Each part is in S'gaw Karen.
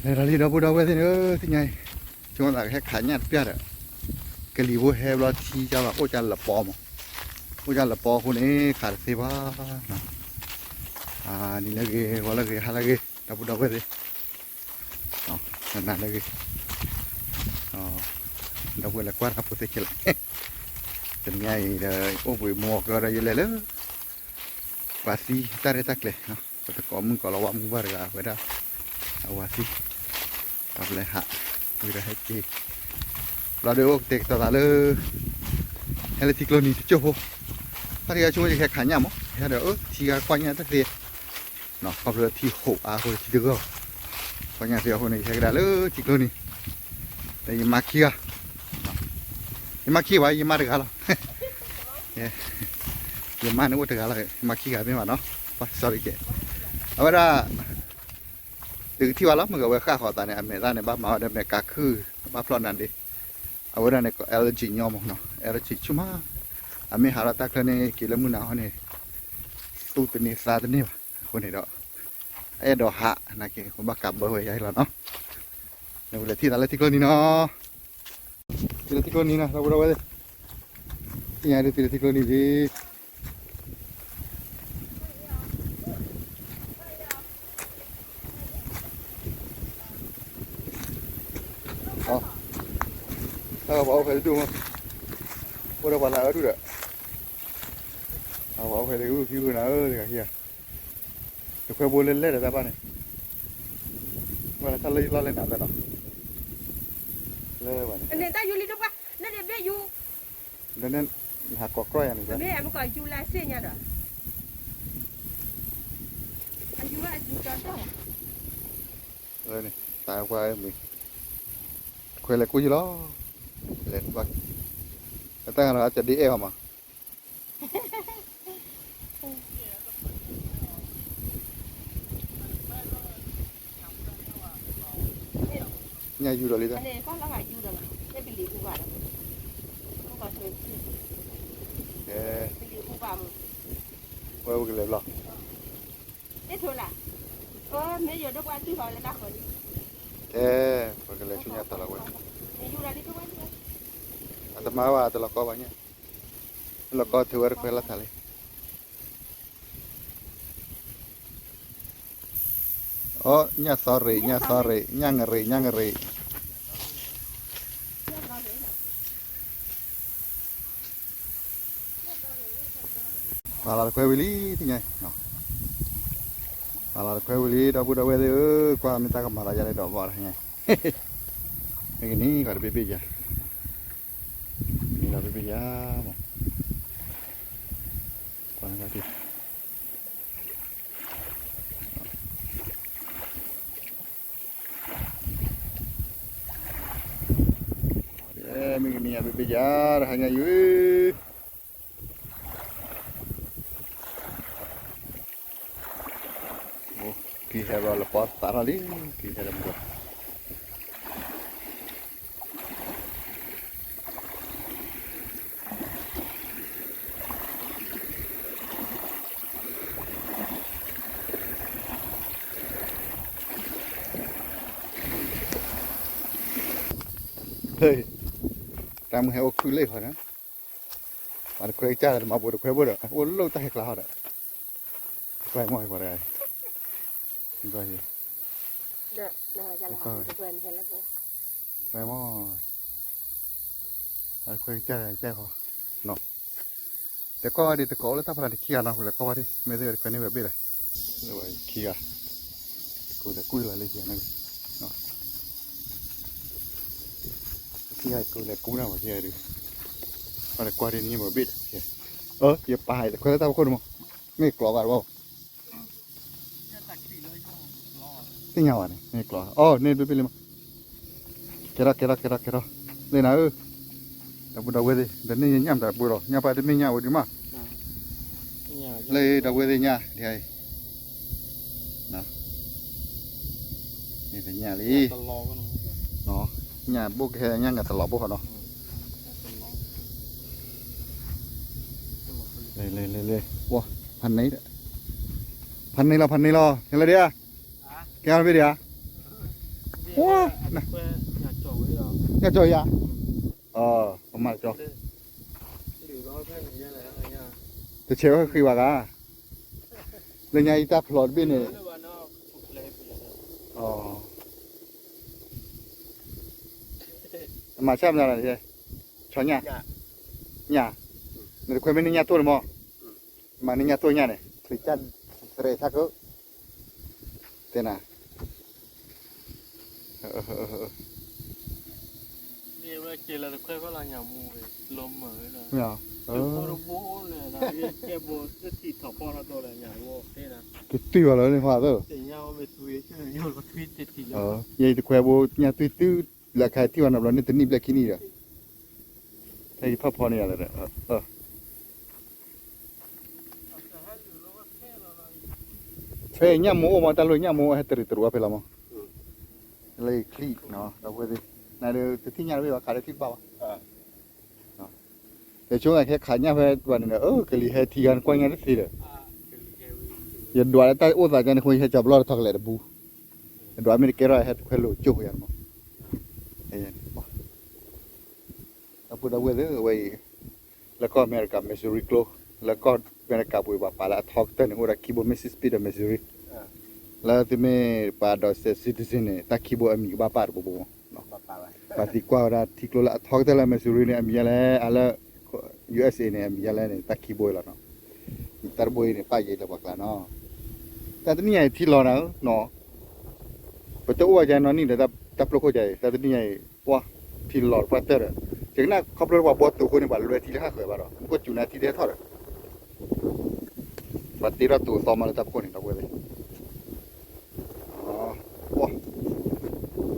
ဒီးလံဒီပုၢ်ဒီဝဲၢ်သ့ၣ်ဧၢ, သ့ၣ်ညါအံၤ ဆိကမိၣ်သးကဟဲခးညၣ်တပျၢ်ဒီး ကလံၤဖိဟဲဘျီထံကၢ်ဘၣ် အိၣ်ကၢ်လပီမး, အိၣ်ကၢ်လပီအဃိန့ၣ် ခးတသ့ဘၣ်. နံၤလၢအဂ့ၤ ဂီၤလၢအဂ့ၤ ဟါလၢအဂ့ၤ ဒီပုၢ်ဒီဝဲၢ်သ့ၣ်, နၤလၢအဂ့ၤ, ဒီပုၢ်ဝဲၢ်လၢကွၢ်တၢ်ဖိသ့ၣ်ခဲလၢာ်, တနံၤညါအံၤဒီး အိၣ်ဘှံးမူကီၢ်ဒီးယလဲၤလၢ ပှၤသံတၢ်ရဲၣ်တၢ်ကျဲၤ, ပတကိးမုၣ်ကိးလီၤဝါမုၣ်ဘၣ်တဂၤဝဲဒၣ် အဝၤသံ, ပလဲၤဟး ဝံၤဒီးဟဲက့ၤ, ဘျီဒီးအိၣ်ကတဲာ်ကတီၤသးလၢ ဟဲလၢထံကျိနံၤတကၠိၢ်ဖိ, တၢ်တဂၤဆိကမိၣ်ယကဟဲခးညၣ်မး ယဟဲဒီးအၢထံဂၤကွၢ်ညၣ်တသ့, ခီဖျိလၢထံဟိးအါအဃိထံတဂီၢ်, ကွၢ်ညၣ်သ့အဃိန့ၣ် ယဟဲကဒါလၢထံကျိနံၤ, ဒီးယမါခံဂၤ ယမါခံဂၤဘၣ် ယမါတဂၤလီၤ, ယမါန့ၣ်အိၣ်တဂၤလီၤ ယမါခံဂၤမ့ၢ်ဘၣ်နီၤ, sorry ကဲ, အဝဲဒၣ် သုကထံၣ်ဘၣ်လီၤ မ့ၢ်ဂ့ၤဝဲဃၣ်ဃီၤသးန့ၣ် အမဲာ်သၣ်န့ၣ် ဘၣ်မၤဝဲဒီးမဲာ်ကးခုၣ် ဘၣ်ဖျီၣ်နၤဒ့, အဝဲဒၣ်န့ၣ် allergy ညီမးနီၤ allergy ဆူၣ်မး, အမ့ၢ်ဟးထီၣ်တၢ်ချၢန့ၣ် က့ၤလၢမုၢ်နၤဟီန့ၣ် သူၣ်တန့ၢ်သးတန့ၢ်ဘၣ်, အဃိန့ၣ်ဒီး အအဲၣ်ဒိးဟး နာ်က့ ပဘၣ်ကးဘၢဝဲယၤဟ့ၣ်လီၤနီၤ, နကလဲၤထံၣ်သးလၢထံကျိနံၤနီၤ, ထံၣ်လၢထံကျိနံၤနီၤ ဒီပုၢ်ဒီဝဲၢ်သ့ၣ်, သ့ၣ်ညါဒ်ထံၣ်လၢထံကျိနံၤလံ တၢ်ပှၤအိၣ်ဖဲတဒူၣ်မး, အိၣ်ဒီးပှၤလၢအဒူၣ်ဒီး, ပှၤအိၣ်ဖဲလၢဂုၢ်ခံဂုၢ်နၤဧၢ တဂၤဟံၣ်ဧါ, တခွဲဘိလၢလဲၣ်ဒီးတၢ်ဘၣ်န့ၣ်, ဝဲလၢတၢ်လၢယလီၢ်လဲၣ်နၤဖဲနီၤ, လၢဘၣ်န့ၣ်, လၢန့ၣ် နဟးကိးကြီယၤန့ၣ်, တၢ်ကွၢ်မ့ၢ် တခွဲလဲၤကူၣ်ယလီၤ, လဲၤဘၣ်, တၢ်ဂၤလီၤအကဒ့အဲၣ်အီၤမး ညၣ်ယူၤဒီးလံ, ဝဲပကလဲၤဘျီ, ကဲ, ပကလဲၤဆူညါသးလီၤဝဲ, အတမၤဘၣ်တလီၤကီဘၣ်ညၣ်, လီၤကီထုးဝဲတခွဲလၢထးလံ အိ ညၣ်သီရ့ၣ် ညၣ်သီရ့ၣ် ညၣ်ငရ့ၣ် ညၣ်ငရ့ၣ်, ပှၤလီၤတခွဲဝံၤလံ သ့ၣ်ညါ, ပှၤလီၤတခွဲဝံၤလံ ဒီပုၢ်ဒီဝဲၢ်သ့ၣ်ဧၢ, ကွၢ်မ့ၢ်တၢ်ကမၤလီၤယၤလၢဒီးဘီတဟါညါ, မ့ၢ်ကနံၤကီးတဘ့ၣ်ဘ့ၣ်ယၤ, မ့ၢ်လီၤဘ့ၣ်ဘ့ၣ်ယၤမး, ကွၢ်န့ၣ် မ့ၢ်ကနံၤအဘ့ၣ်ဘ့ၣ်ယၤ တဟါညါအံၤ, ကံဟဲဘျီလၢပီသးထီၣ်လံ, ကံဟဲလၢမူၤ တၢ်မုၢ်ဟဲအိၣ်ခုၣ်လၢဃီန့ၣ်, ပှၤတခွဲကစၢ်ဒီးတမၤဘူးတခွဲဘိဒီး အိၣ်လိၣ်တၢ်ဟဲကျါဟီဒီး, ကွၢ်မီၢ်ပှၤတဂၤအံၤ, ကွၢ်, ကွၢ်မီၢ်, တခွဲကစၢ်ဒီးကစၢ်ဃီ, နီၤ, လဲၤကွၢ်ဝဲဒ်တကိးအိၣ်လၢတၢ်ဖီလာ်န့ၣ်ခံဂၤနီၤ, လဲၤကွၢ်ဝဲဒ် မ့ၢ်သ့ၣ်ဝဲတခွဲန့ၣ်ဝဲဘ့ၣ်လဲၣ်, ခံဂၤ, ကိးလဲၤကူၣ်လီၤလၢခံဂၤန့ၣ်, ခံဂၤကိးလဲၤကူၣ်န့ၣ်ဝဲခံဂၤဒုး, ပှၤလဲၤကွၢ်ဒ်န့ၣ်မ့ၢ်ဘ့ၣ်တ, ယပာ်တခွဲလၢတၢ်ဖီခိၣ်န့ၣ်မး, မ့ၢ်ကျီဘၣ်တဘၣ် သ့ၣ်ညါဘၣ်န့ၣ် မ့ၢ်ကျီ, အိ န့ၣ်တဘ့ၣ်လံမး, ကဲထီၣ် ကဲထီၣ် ကဲထီၣ် ကဲထီၣ်, လၢနၤဧၢ, ဒီပုၢ်ဒီဝဲၢ်သ့ၣ် ဒီးန့ၣ်ယညၣ်မတၤတပှဲၤလီၤ ညၣ်ပၢ်တမ့ၢ်ညၣ်ဝဲဒုးမး, လၢဒီပုၢ်ဝဲၢ်သ့ၣ်ညၣ်ဒ်အံၤ, န့ၣ်တညၣ်လံ, ညၣ်ဘိၣ်ကဟဲညၣ်ငါတလီၤဘိၣ်ဃီနီၤ, လဲၤ လဲၤ လဲၤ လဲၤ, ဖးန့ၢ်, ဖးန့ၢ်လီၤ ဖးန့ၢ်လီၤ ဟဲလၢဒ်ဧါ, ကဲအီၤတဘ့ၣ်ဒံးဧါ, ဝါ, ညၣ်ကၠီယၤ, အမၤကၠီ, တဆဲးဝဲဃံဘၣ်ဂၤ, လၢညါအံၤတၢ်ဖျိးတဘ့ၣ်န့ၣ်, မၤဆၣ်မနုၤလဲၣ်, ဆီညၣ်, ညၣ်, နတခွဲမ့ၢ်န့ၢ်ညၣ်တိၢ်န့ၣ်မး, မၤန့ၢ်ညၣ်တိၢ်ညၣ်န့ၣ် ချံကၢ်သရဲဆၢကၢ, တဲနၤ တတုၤဘၣ်လၢန့ၣ်ဟီသၢ, ယဲအံၤတခွဲဘိညၣ်တုၤတုၤ လၢခါထံၣ်ဘၣ်နီတဘျီန့ၣ် တနံၣ်ဘျဲၣ်ခံနံၣ်ဒီး, ဖဲယထီၣ်ဖီန့ၣ်ယၤလၢ, ဖဲညၣ်မိၢ်အိၣ်မး တၢ်လိၣ်ညၣ်မိၢ်ဟဲတရံးတရူးအီၤဖဲလီၤမး, လၢယချံၣ်, ဒီပုၢ်ဝဲၢ်သ့ၣ်, နဒုးတထံၣ်ညၣ်တဘ့ၣ်ဘၣ် ခးလၢထံၣ်တဘၣ်ဘၣ် ယဆိကမိၣ်ခဲခးညၣ်ဖဲဘၣ်န့ၣ်ဒီး ကလံၤဟဲထံဂၤနကွၢ်ညၣ်တသ့ဒီး, ယဒွးလၢတၢ်အိၣ်သးကန့ၣ်အဃိ ယဟဲကၠီၤပလီၢ်တထီၣ်ကလဲာ်တဘူး, ယဒွးမ့ၢ်တကဲထီၣ် ယဟဲတခွဲလိာ်ကၠိၢ်ယၤမး, ဒီပုၢ်ဝဲၢ်သ့ၣ် အဝဲအံၤ လၢကီၢ်အမဲရကၤ Missouri ကျိ, လၢကီၢ်အမဲရကၤပူၤ ပှၤပာ်လၢအထီကတၢၢ်န့ၣ် အိၣ်ဒၣ်ခံဘိ Mississippi ဒီး Missouri, လၢသုမ့ၢ်ပှၤဒိးစဲး citizen န့ၣ် တၢ်ခံဘိအမံၤကဘၣ်ပာ်တဘိဘိမး, ပှၤသံကွၢ်ဝဲဒၣ်ထံကျိလၢအထီကတၢၢ်လၢ Missouri န့ၣ် အမံၤယါလဲၣ်, အလၢ ယူအ့ၣ်စ့ န့ၣ် အမံၤယါလဲၣ်န့ၣ် တၢ်ခံဘိအံၤလီၤနီၤ, တၢ်တဘိအံၤန့ၣ် ပာ်ယဲၢ်လၢပှၤကျါနီၤ, တၢ်တနံၣ်ညါအံၤထံလီၤနၤဧၢနီၤ, ပတအိၣ်ဘၣ်ကဲနီၤနံၣ်ဒီး တၢ်ပျိခိၣ်ကဲအံၤ တၢ်တနံၣ်ညါအံၤ ပှၤ ထံလီၤတပှၢ်တၢၢ်ဒီး, ယကနၣ်ခီဖျိပှၤဘှီတိာ်အဃိန့ၣ် ပှၤလွဲထံလၢဟးဃၢၤဘၣ်ဒီး မ့ၢ်ကွၢ်စူၤန့ၣ်ထံတဟဲထီၣ်ဒီး, ပှၤတ့ထီၣ်တိာ်သီမးလၢတၢ်ဖှိၣ်န့ၣ် ဒီပုၢ်ဝဲၢ်သ့ၣ်, ပှၤ,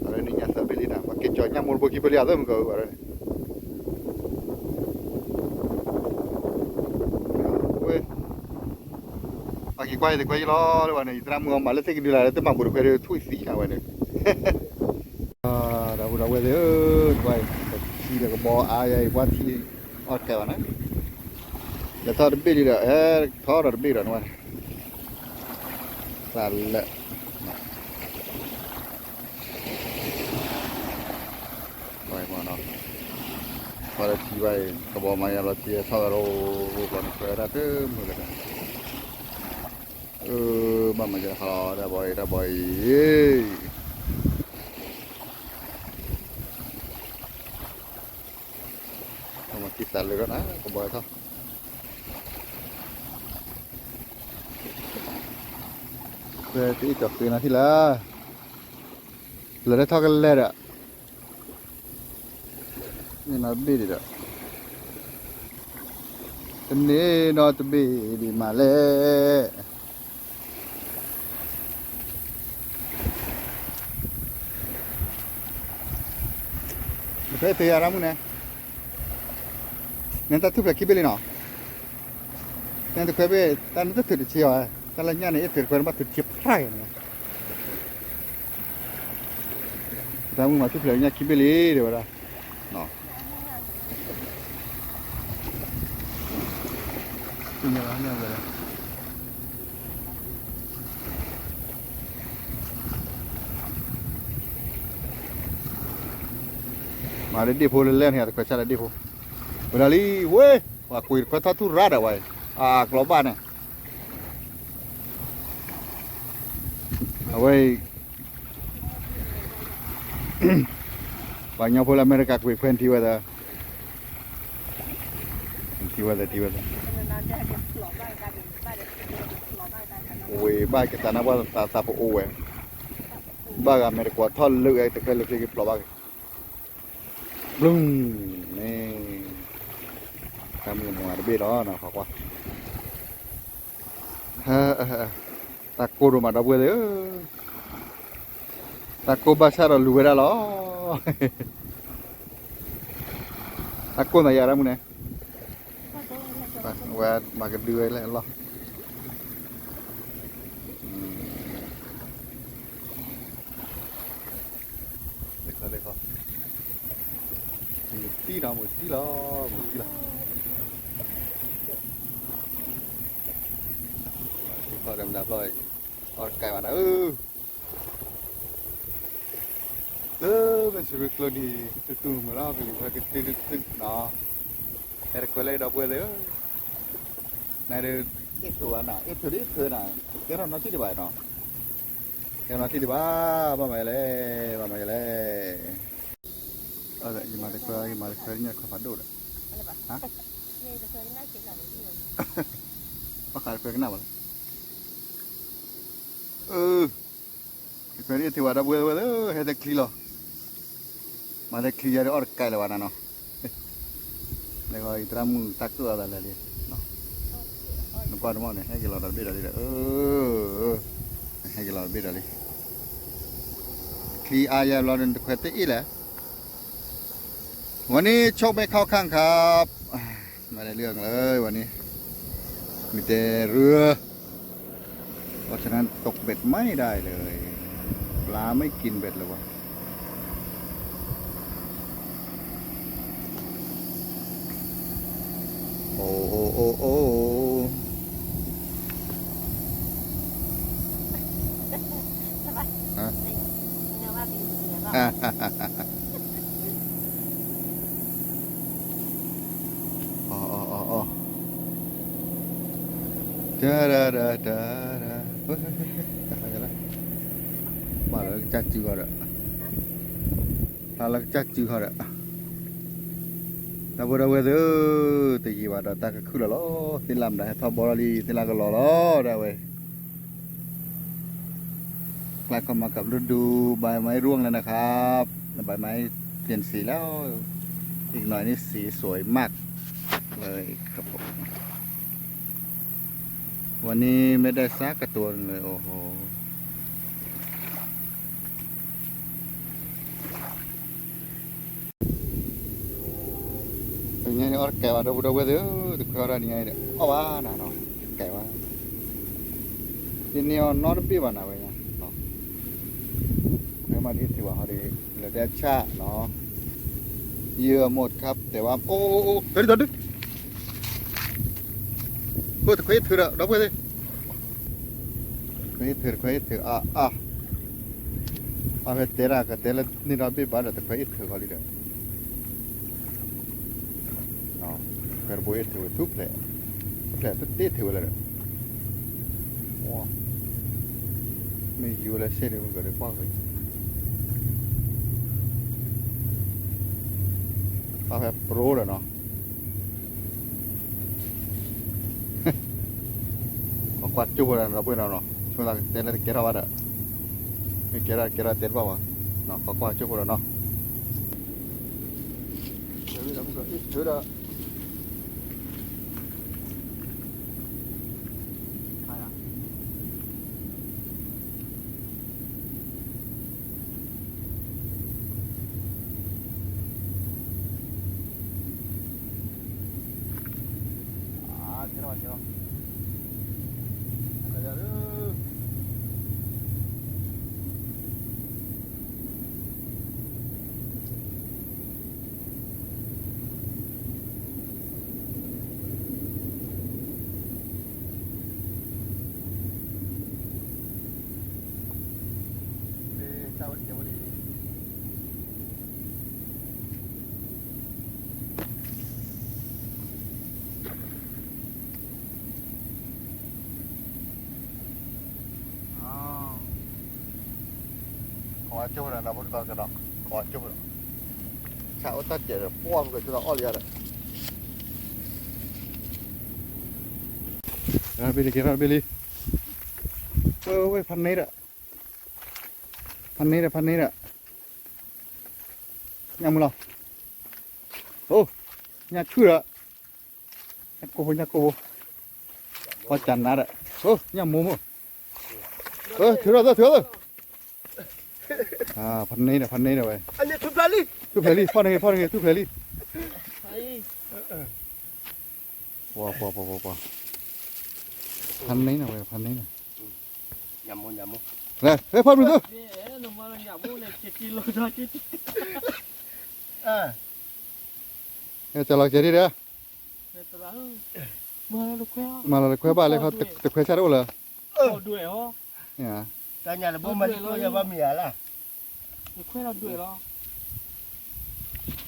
အဝဲန့ၣ်ညၣ်သၢဘ့ၣ်လံနၤ ပှၤက့ၤကၠီၤညၣ်မိၢ်တဘိခံဘ့ၣ်လံ အသၢမုၢ်ကဝဲန့ၣ် ပှၤက့ၤကွၢ်ယတခွဲယလီၤလၢဝဲန့ၣ် ယသရၣ်မုၣ်အီၤမၤလၢသ့ၣ်ကဒုလၢ်လၢတမၤဘူးတခွဲဒီး ထွံၣ်သံနၤဝဲန့ၣ်, ဒီပုၢ်ဒီပုၢ်ဝဲၢ်သ့ၣ်ဧၢ, တခွဲအံၤ ပထံဒီးကဘီအါယၤအံၤ ပှၤထံအီၣ်တကဲဘၣ်န့ၣ်, လဲၤထီၣ်တဘ့ၣ်လံဒီး ဟဲထီၣ်ဒီးတဘ့ၣ်ဒီးနဝဲန့ၣ်, သးလၢ ပှၤမနီၤ, ပှၤလၢထံဘၣ်အံၤ ကဘီမၤယၤလီၤထံထီၣ်သးရိၤ ဘျီန့ၣ် ပှဲၤဝဲဒၣ်တမုာ်လၢၤဘၣ်, အၢ ဘၣ်မၤယၤလီၤ တၢ်ဘီအံၤ တၢ်ဘီအံၤ, မၤက့ၤသးလၢာ်ဒီးနၤ ကဘီထီၣ် ဖဲတအ့ၣ်ကီၤဃ့နၤထံၣ်လၢ လၢာ်လၢထီၣ်ကလဲာ်ဒီး န့ၣ်နီတဘ့ၣ်ဒံးဒီး တန့ၢ်နီတဘ့ၣ်ဒံးမးလဲၣ်. နခွဲးသ့ယၤရၣ်မုၣ်န့ၣ်, နတၢ်ထူၣ်ဖျဲးခံဘ့ၣ်လံနီၤ, နတခွဲးဘ့ၣ် တၢ်နတထုးတဆံအီၤ, တၢ်လၢညၣ်န့ၣ် အ့ၣ်ထုးတခွဲးနဘၣ်ထုးတဆံဖျါက့ၤန့ၣ် တၢ်မုၣ်မၤထူၣ်ဖျဲးညၣ်ခံဘ့ၣ်လံ တဲဝဲဒၣ်, မၤလၢဒ့ၣ်ဖိလၢလဲၣ်န့ၣ် တခွဲးဆၣ်လၢဒ့ၣ်ဖိ, ဝဲဒၣ်လံဝဲ, ပှၤကွံာ်တခွဲးထီၣ်ထူၣ်ရၣ်ဒီးဝဲ, အကျီဘၣ်န့ၣ် အဝဲအံၤ ပှၤကညီဖိလၢအမဲရကၤကွံာ်ခွဲးထံဝဲသၢ, ထံဝဲသၢ ထံဝဲသၢ, ဝ့ၤဘၣ်က့ၤသးနၢ်ပှၢ်သးသးပအိၣ်ဝဲ, ဘၣ်ဂၤမဲာ်တကွီၤထီၣ်လၢာ်ဝဲတခွဲးလၢာ်ချ့က့ၤဖျိးဘၣ်က့ၤ, ဘျုး, န့ၣ်, တၢ်မုၢ်မွၤတဘ့ၣ်လီၤ နခီကွၢ် တၢ်ကိၢ်ဒိၣ်မးဒီပုၢ်ဝဲၢ်သ့ၣ်ဧၢ, တၢ်ကိၢ်ဘၣ်ဆၣ်ဒီးလူၤဝဲဒၣ်လီၤ, တၢ်ကိၢ်နၤယၤရၣ်မုၣ်န့ၣ်, ဝဲမၤကဒုဝဲလၢအလီၢ်, တံၢ်လီၤ မုၢ်တံၢ်လီၤ မုၢ်တံၢ်လီၤ, တံၢ်ဖျီၣ်ဒီးမနုၤဖျီၣ်, အီၣ်တကဲဘၣ်နၤဧၢ, ဆံးရ့ကျိနံၤ တူၢ်တူၢ်မုာ်လီၤ ကလံၤဖဲကတ့ၢ်တူၢ်တူၢ်နီၤ, ဟဲတခွဲလၢဒီပုၢ်ဝဲၢ်သ့ၣ်ဧၢ, နၤဒီး အ့ၣ်ထုးဘၣ်နၤ အ့ၣ်ထုးဒ်အ့ၣ်ထုးနၤ, ကဲထီၣ်နီတံၢ်ဒံးဘၣ်နီၤ, ကဲထီၣ်နီတံၢ်ဒံးဘၣ်, ဘၣ်မၤယလဲၣ်, ဘၣ်မၤယလဲၣ်, ယမၤတခွဲ ယမၤတခွဲညၣ်ခွဲဖးဒိၣ်ဒီး, ဘၣ်ဃးတခွဲကနၣ်ဘၣ်လၢ အၢ တခွဲအ့ၣ်ထုးဝဲဒီပုၢ်ဝဲၢ်သ့ၣ် ဟဲတချံလီၤ, မၤတချံယၤဒီးအီၣ်တကဲလၢၤဘၣ်နၤနီၤ, လၢယသရၣ်မုၣ်တၢ်ကၢၣ်အသးလၢာ်လံ, နကွၢ်တမီၢ်န့ၣ် ဟဲက့ၤလီၤဒီးတဘ့ၣ်ဒီးလံဒီး, ဟဲက့ၤလီၤတဘ့ၣ်ဒီးလံ, ချံအါယၤဘျီဒီးနတခွဲတအ့ၣ်လဲၣ် วันนี้ชกไม่เข้าข้างครับ ไม่ได้เรื่องเลยวันนี้ มีแต่เรือ เพราะฉะนั้นตกเบ็ดไม่ได้เลย ปลาไม่กินเบ็ดเลยวะ โอ้โอ้โอ้โอ้ ฮะ အီၤ အီၤ အီၤ အီၤ တၢ်ဒၣ်တၢ်ဒၣ် တၢ်ဒၣ် ဟ့ၣ် ဟ့ၣ် ဟ့ၣ် တၢ်ခါယလဲၣ် ဘၣ်လၢကစၢ်စုဃီဒီး ဖျါလၢကစၢ်စုဃီဒီး ဒီပုၢ်ဝဲၢ်သ့ၣ်ဧၢ, တယံာ်ဘၣ်ဒီးတၢ်ကခုၣ်လီၤလီၤ, သ့ၣ်လၣ်မတၤဟဲထီၣ်ဘီထီၣ်လံ, သ့ၣ်လၣ်ကလီၤလီၤ, ဒၣ်ဝဲ ใกล้เข้ามากับฤดูใบไม้ร่วงแล้วนะครับ ใบไม้เปลี่ยนสีแล้ว อีกหน่อยนี่สีสวยมากเลยครับผม วันนี้ไม่ได้สักตัวหนึ่งเลย โอ้โห ညါန့ၣ်အီၣ်တကဲဘၣ် ဒီပုၢ်ဒီဝဲၢ်သ့ၣ်ဧၢ, တခွဲအီၣ်ဒၣ်ညါဒီး အီၣ်ဘၣ်နၤနီၤ, တကဲဘၣ်, ယန့ၢ်အီၤနီတဘ့ၣ်ဘၣ်နၤဝဲညါ, ခွဲမးဒ်ထံၣ်ဘၣ်ဟီဒီး လၢတဲဆၣ်နီၤ, ယမ့ၢ်တခါတဲဘၣ် အိၣ်အိၣ်အိၣ် တဒ်တဒ် အိၣ်တခွဲအ့ၣ်ထုးဒီး ဒီပုၢ်ဝဲၢ်သ့ၣ် တခွဲအ့ၣ်ထုး တခွဲအ့ၣ်ထုး အါ အါ အါဖဲတဲဒၣ်ကတဲလၢန့ၢ်ဒီးဘ့ၣ်ဘၣ်ဒီး တခွဲအ့ၣ်ထုးဃီလံဒီး တခွဲတဘိအ့ၣ်ထုးဝဲထူၣ်ဖျဲး, ထူၣ်ဖျဲးတတ့ၢ်ထုးဝဲလၢဒီး မ့ၢ်ယူၤလၢဆ့ၣ်န့ၣ် မ့ၢ်ကဒုးကွၢ်က့ၤ အါဖဲပရိဒီးနီၤ ကွၢ်ကွၢ်ကၠိဖိဒီး ဒီပုၢ်ဝဲၢ်နီၤ, ဆိသးကတဲလၢတကဲထီၣ်ဘၣ်ဒီး, မ့ၢ်ကဲထီၣ်ကဲထီၣ်တဲတဘၣ်ဘၣ်, ကွၢ်ကွၢ်ကၠိဖိဒီးနီၤ, ဒီး ခိးအကၠိဖိဒီး ဒီပုၢ်ဒီဝဲၢ်ကဒီး, ခိးအကၠိဖိဒီး, ဆၣ်အိၣ်တၢ်စဲးဒီး ပှၢ်ပကဆိသးအီၣ်လံယၤဒီး, ကဲထီၣ်တဘ့ၣ်လံ ကဲထီၣ်တဘ့ၣ်လံ, ဝဲ ဝဲ ဖးန့ၣ်ဒီး, ဖးန့ၣ်ဒီး ဖးန့ၣ်ဒီး, ညၣ်မူလီၤ, အိ ညၣ်ခုၣ်ဒီး ညၣ်ကိၢ်ဖိ ညၣ်ကိၢ်ဖိ, ပှၤကနါဒီး, အိ ညၣ်မိၢ်မိၢ်, ထုးထီၣ်သၢ ထုးထီၣ်သၢ, ဖးန့ၣ်ဒီး ဖးန့ၣ်ဒီးဝဲ, ထူၣ်ဖျဲးလံ ဖီၣ်န့ၢ်ဂ့ၤ ဖီၣ်န့ၢ်ဂ့ၤ ထူၣ်ဖျဲးလံ, ပှၤ ပှၤ ပှၤ ပှၤ, ဖးန့ၣ်ဒီးဝဲ ဖးန့ၣ်ဒီး, ဖီၣ်ဘျုးသု ကလီၤကဲၤဒံးဒီး, မၤလီၤတခွဲဘၣ်လၢခီ တခွဲဆၣ်တအိၣ်လၢ, တခွဲဆၣ်တအိၣ်လၢ, တၢ်ညၣ်တဘိမၤလၢကျိယဘၣ်မ့ၢ်ဧါလၢ, တခွဲလီၤဒွဲၣ်လီၤ,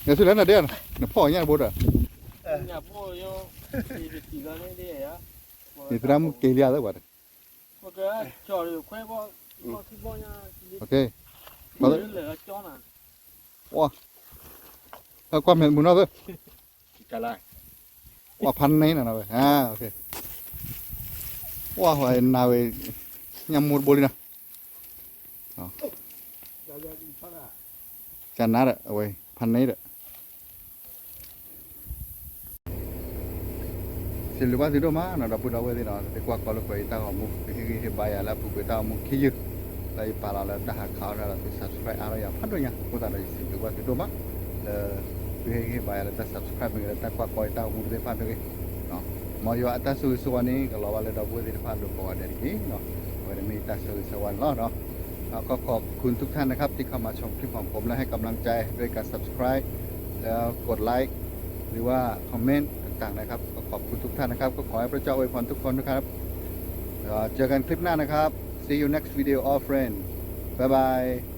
နဆူလဲၣ်နဒဲး, နဖီၣ်ညၣ်တဘိဒီး, န့ၣ်သရၣ်မုၣ်က့ၤလံသၢဘၣ်, ကွၢ်မဲာ်မုာ်နီၢ်သၢ, ကွၢ်ဖးန့ၣ်နီၤဝဲ, ကွၢ်နၤဝဲ, ညၣ်မိၢ်တဘိလံနီၤ, ကနၤဒီး အဝဲဖးန့ၣ်ဒီး စံးဘျုးဘၣ်သုဒိၣ်မးနီၤ ဒီပုၢ်ဒီဝဲၢ်သ့ၣ်နီၤ သုကွၢ်ကီလၢကွဲးယတၢ်ဂီၤမူ သုဟ့ၣ်ဂံၢ်ဟ့ၣ်ဘါယၤလၢအပူၤကွံာ်တၢ်ဂီၤမူခံယုၢ် လၢယပာ်လီၤလၢတၢ်ဟးခးအီၣ်တၢ်ဒီးသု subscribe အါထီၣ်ယၤဖးဒိၣ်ညါ အဃိသတးဒီးယစံးဘျုးဘၣ်သုဒိၣ်မး လၢ သုဟ့ၣ်ဂံၢ်ဟ့ၣ်ဘါယၤလၢတၢ် subscribe မ့ၢ်ဂ့ၤ လၢတၢ်ကွၢ်ကီယတၢ်ဂီၤမူသ့ၣ်တဖၣ်မ့ၢ်ဂ့ၤ မ်ယွၤအတၢ်ဆိၣ်ဂ့ၤဆိၣ်ဝါန့ၣ် ကလီၤဘၣ်လၢဒီပုၢ်ဝဲၢ်သ့ၣ်တဖၣ်အလိၤကိးဂၤဒဲးတက့ၢ်. အဝဲန့ၣ်မ့ၢ်ယတၢ်ဆိၣ်ဂ့ၤဆိၣ်ဝါန့ၣ်လီၤ. ก็ขอบคุณทุกท่านนะครับที่เข้ามาชมคลิปของผมและให้กำลังใจด้วยการ subscribe แล้วกดไลค์ หรือว่าคอมเมนต์ต่างๆนะครับ ก็ขอบคุณทุกท่านนะครับ ก็ขอให้พระเจ้าอวยพรทุกคนนะครับ เอ่อเจอกันคลิปหน้านะครับ see you next video all friend bye bye